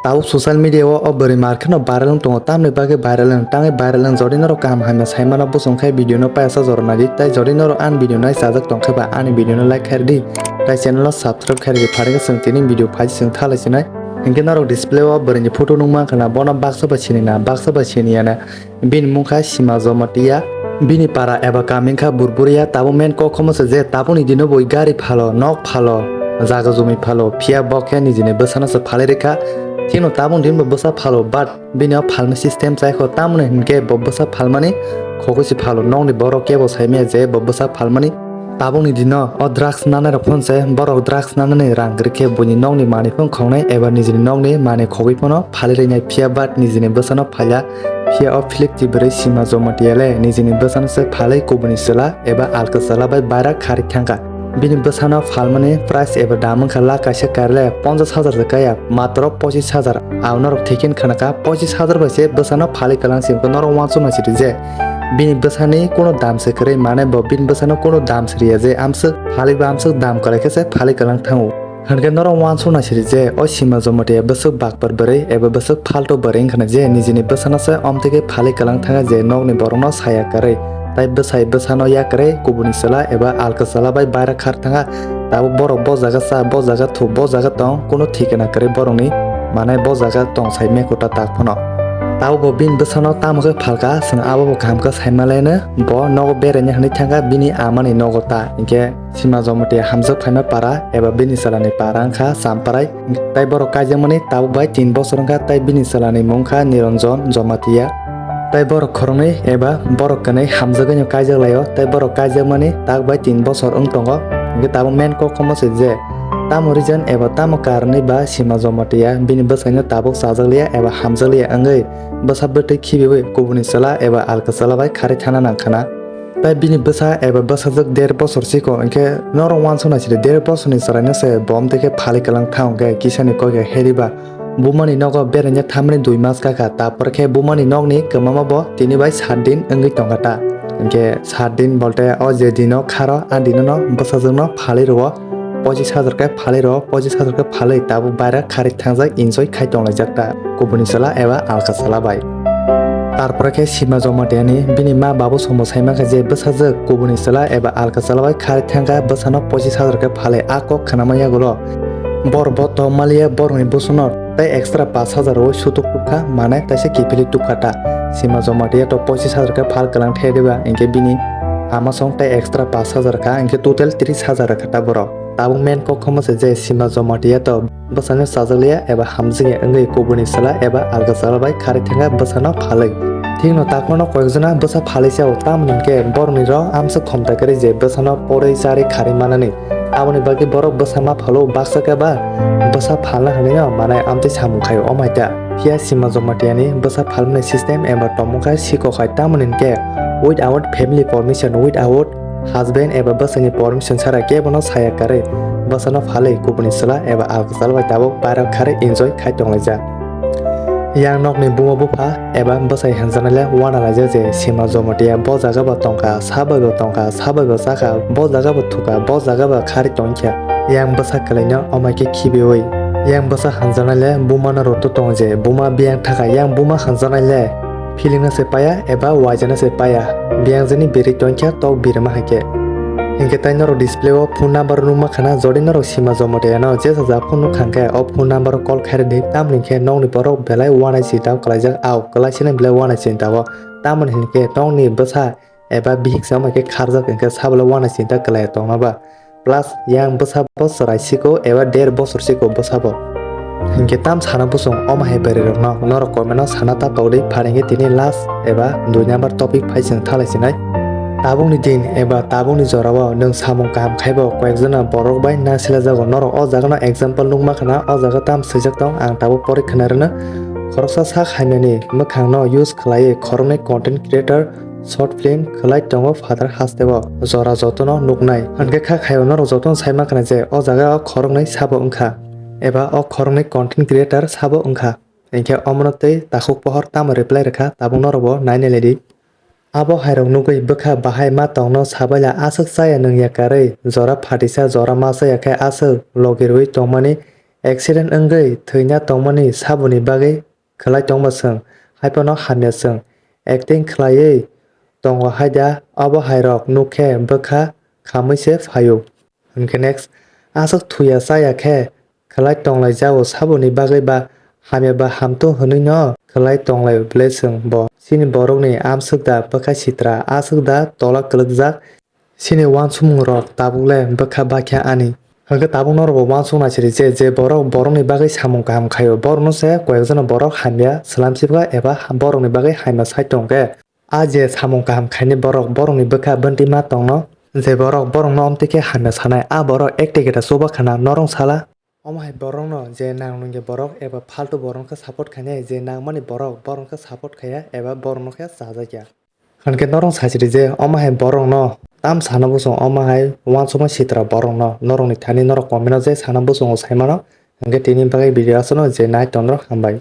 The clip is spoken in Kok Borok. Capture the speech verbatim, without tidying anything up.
Tabuk social media o o bwrwi mar kheno viral wng tongo, tamni bagwi viral wng, tangwi viral wng. Jodi norok kaham hamya sai mano bwswng khe video no paisa jora nai di, tai jodi norok ani video nai chajak tong khe ba ani video no like khai di, tai channel no subscribe khai di, phari khe chwng tini video phai chwng thalai sinai. Hinkhe norok display o bwrwi ni photo nung mankha na, bono baksa bai sini na, baksa bai sini ya na. Bini mung kha Sima Jamatia. Bini para eba kami wngkha Burburia. Tabuk main kok khomo se je tabukni dino bo gari phalo, nok phalo, jaga jumi phalo, phiya bo khe nijini bwsano se phalwi rwkha. Chino tabukni din bo bwsa phalo, but bini o phalma system chai kho, tamoni hinkhe bo bwsa phalmani khogwi se phalo, nokni borok kebo saimaya je bo bwsa phalmani. Tabukni dino o drugs nanai rok phano se borok drugs nanani rang kwrwi khe buini nokni manwi phano khongnai eba nijini nokni manwi khogwi phano phalwi rwnai, phiya but nijini bwsano phalya. Phiya o philik twi bwrwi Sima Jamatia le nijini bwsano se phalwi kubuni chwla eba alka chwla bai baira kharwi thangkha. Bini bwsano phalmani price eba dam wngkha lakh kaisa karile ponchash hajar se kaya, matro pochis hajar. Ang norok thikhin khanakha, pochis hajar bai se bwsano phalwi kwlang se, norok uansukma sidi je bini bwsani kuno dam se kwrwi, mane bo bini bwsano kuno dam se riya je amswk phalwi ba amswk dam kwlai khe se phalwi kwlang thango. Hinkhe norok uansukna sidi je o Sima Jamatia bwswk bakpar bwrwi eba bwswk phalto bwrwi wngkha na je nijini bwsano se omtwi khe phalwi kwlang thangkha je nokni borokno saya kwrwi, tai bwsai bwsano ya kwrwi kubuni chwla eba alka chwla bai baira khar thangkha. Tabuk borok bo jaga cha, bo jaga thu, bo jaga tong, kuno thikana kwrwi borokni, mane bo jaga tong sai mekuta tak phano. Tabuk bo bini bwsano tamo khe phalka, chwng abo bo kaham khe sai malaino, bo nogo beraina hinwi thangkha bini amani nogo ta, hinkhe Sima Jamatia hamjak phaima para eba bini chwlani para wngkha Champarai, tai borok kaijakmani tabuk bai tin bosor wngkha, tai bini chwlani mung wngkha Niranjan Jamatia. Tai borok khoroknwi eba borok kwnwi hamjagwino kaijak laio, tai borok kaijakmani tak bai tin bosor wng tongo. Hinkhe tabuk main kok khomo se je tamo reason eba tamo karonwi ba Sima Jamatia bini bwsaino tabuk chajakliya eba hamjakliya wngwi bwsa bwtwi khibiwi kubuni chwla eba alka chwla bai kharwi thana nangkhana. Tai bini bwsa eba bwsajwk der bosor siko hinkhe norok uansukna sidi der bosorni chwraino se bo omtwi khe phalwi kwlang thang hinkhe kisani kok ya heriba. Bumani nogo beraina thamani dui mas kakha, tapor khe bumani nokni kwmama bo tini bai sat din wngwi tongkha ta. Hinkhe sat din bolte o je dino kharo, a dinono bwsajwkno phalwi rwo, pochis hajar khe phalwi rwo, pochis hajar khe phalwi tabuk baira kharwi thangjak enjoy khai tonglaijak ta kubuni chwla eba alka chwla bai. Tarpore khe Sima Jamatiani bini ma babu somo sai mankha je bwsajwk kubuni chwla eba alka chwla bai kharwi thangkha bwsano pochis hajar khe phalwi, a kok khwnama yagulo bor bo tong maliya borokni bwswkno tei extra pash hajar rwi sutuk tukha, mane taisa kiphilwi tukha ta. Sima Jamatia to pochis hajar khe phal kwlang the diba, hinkhe bini ama song tei extra pash hajar kha, hinkhe total tris hajar rwkha ta borok. Tabuk main kok khomo se je Sima Jamatia to bwsano chajakliya eba hamjakya wngwi kubuni chwla eba alka chwla bai kharwi thangkha bwsano phalwi. Thikno takhorno koyekjona bwsa phalwi chao, tamoni hinkhe borokni rok amsa khomta kwrwi je bwsano porwi charwi kharwi manani. Aboni bagwi borok bwsa ma phalo baksa khe ba bwsa phalna hwnwi no manai amtwi samung khaio, omo hai ta. Phiya Sima Jamatiani bwsa phalmani system eba tongmung khe siko khai, tamoni hinkhe without family permission, without husband eba bwsaini permission chara kebono saya kwrwi bwsano phalwi kubuni chwla eba alka chwla bai tabuk bairok kharwi enjoy khai tonglaijak. Yang nokni buma bupha eba bwsai hinjanai le uanalaijak je Sima Jamatia bo jaga bo tongkha, sabai bo tongkha, sabai bo chakha, bo jaga bo thukha, bo jaga bo kharwi tongkha. Yang bwsa kwlaino omo hai khe khibiwi yang bwsa hinjanai le bumano rwtwi tongo je buma biyang thakha, yang buma hinjanai le feeling no se paya eba waijano se paya, biyang jani birwi tongkha tok birma hai khe. Hinkhe tai norok display o phone number nukma khana, jodi norok Sima Jamatiano jesa ja phone nukha hinkhe o phone number o call khairidi, tamoni hinkhe nokni borok belai uanai sinta kwlaijak, au kwlai sini belai uanai sinta o, tamoni hinkhe nokni bwsa eba bihik se omo khe kharjak hinkhe sabole uanai sinta kwlai tongna ba. Plus yang bwsa bo chwrai siko eba der bosor siko bwsa bo. Hinkhe tam sana bwswng omo hai bwrwi rokno norok comment o sana ta togdi, pharingkhe tini last eba dui number topic phai chwng thalai sinai. Tabukni din eba tabukni jorao nwng samung kaham khaibo koyekjona borok bai nasilaijago, norok o jagano example nukma khana o jaga tam swijak tong, ang tabuk pori khna rwno. Khoroksa sak hamyani mwkhangno use khlaiwi khoroknwi content creator short film khwlai tongo phatar hasteo jora jotono nuknai. Hinkhe kha khaio norok jotono sai mankha je o jaga o khoroknwi sabo wngkha eba o khoroknwi content creator sabo wngkha. Hinkhe omono tei takhuk pohor tamo reply rwkha tabuk norokbo nainai laidi. Abo hairok nugwi bwkha bahai ma tongno sabaila aswk chaya nungya karwi jora phatisa jora ma chaya khe aswk logi rwi tongmani Accident wngwi thwina tongmani saboni bagwi khwlai tongma chwng, haiphano hamya chwng acting khwlaiwi tongo haida, abo hairok nukkhe bwkha khamwi se phaio. Hwnkhe next, aswk thuya chaya khe khwlai tonglai jao saboni bagwi ba hamya ba hamto hwnwi no khwlai tonglai bwle chwng bo. Chini borokni amswk da bwkha sitra, aswk da tola kwlwkjak, chini uansukmung rok tabuk le bwkha bakya ani. Hwnkhe tabuk norok bo uansuk nai siri je, je borok borokni bagwi samung kaham khaio, borokno se koyekjano borok hamya swlam sibkha eba borokni bagwi hamya sai tongkhe. A je samung kaham khainai borok, borokni bwkha bwntwi ma tongno. Je borok borokno omtwi khe hamya sanai, a borok ekte keta chuba khana norong sala. Omo hai borokno je nang nungya borok eba faltu borokno khe support khainai, je nangmani borok borokno khe support khaiya eba borokno khe chajakya. Hwnkhe norong sachiri je omo hai borokno tam sana bwswng, omo hai uansukma sitra borokno norokni thani norok comment o je sana bwswngo saimano. Hwnkhe tini bagwi video aswkno je nai tongno hambai.